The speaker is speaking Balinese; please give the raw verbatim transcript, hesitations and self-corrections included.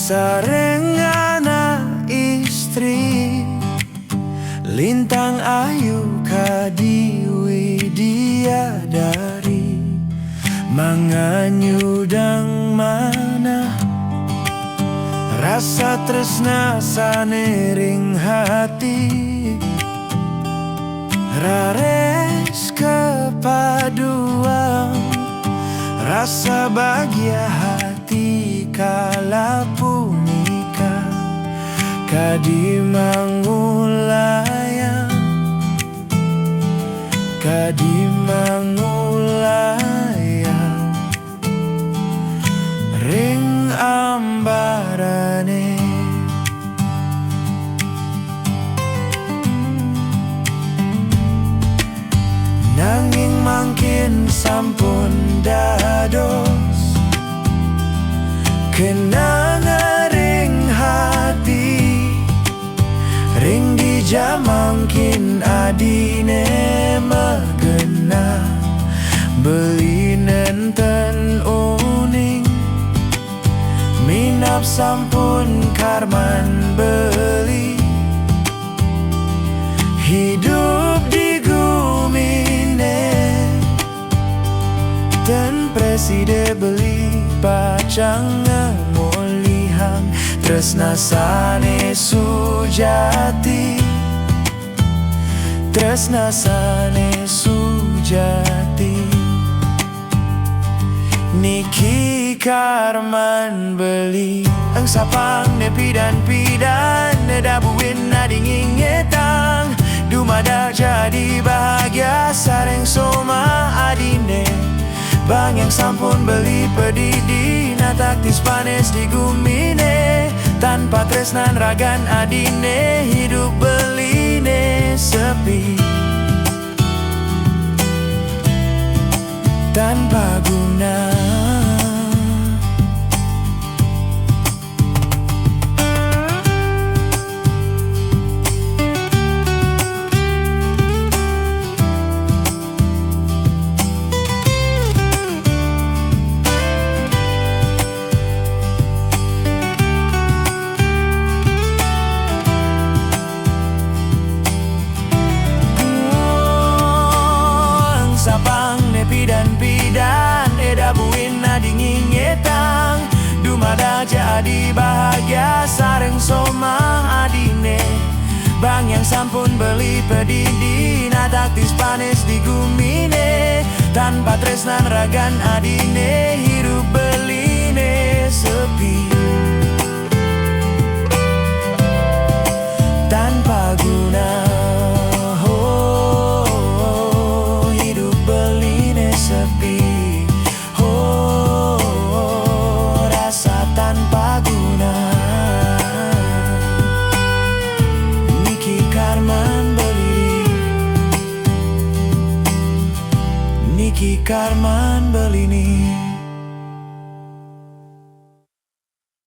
Sareng ana istri, lintang ayu kadi widadari, manganyudang manah rasa tresna sané ring hati. Raris kapaduang rasa bagia hati kala punika, kadi mangulayang, kadi mangulayang ring ambarané. Nanging mangkin sampun dados kenangan ring hati, ring dija mangkin adiné magenah, beli nénten uning, minab sampun karman beli, hidup di guminé. Tan prasida beli pacang ngamolihang tresna sané sujati, tresna sané sujati. Niki karman beli. Eng sapangné pidan-pidan, da buin adi ngingitang, dumadak ja adi bahagia sareng soma adiné. Bang yang sampun beli padidi, natak tis panés di guminé. Tanpa tresnan ragan adiné, hidup beliné sepi, tanpa guna. Eng sapangné pidan-pidan, da buin adi ngingitang, dumadak ja adi bahagia sareng soma adiné. Bang yang sampun beli padidi, natak tis panés di guminé. Tanpa tresnan ragan adiné, hidup beli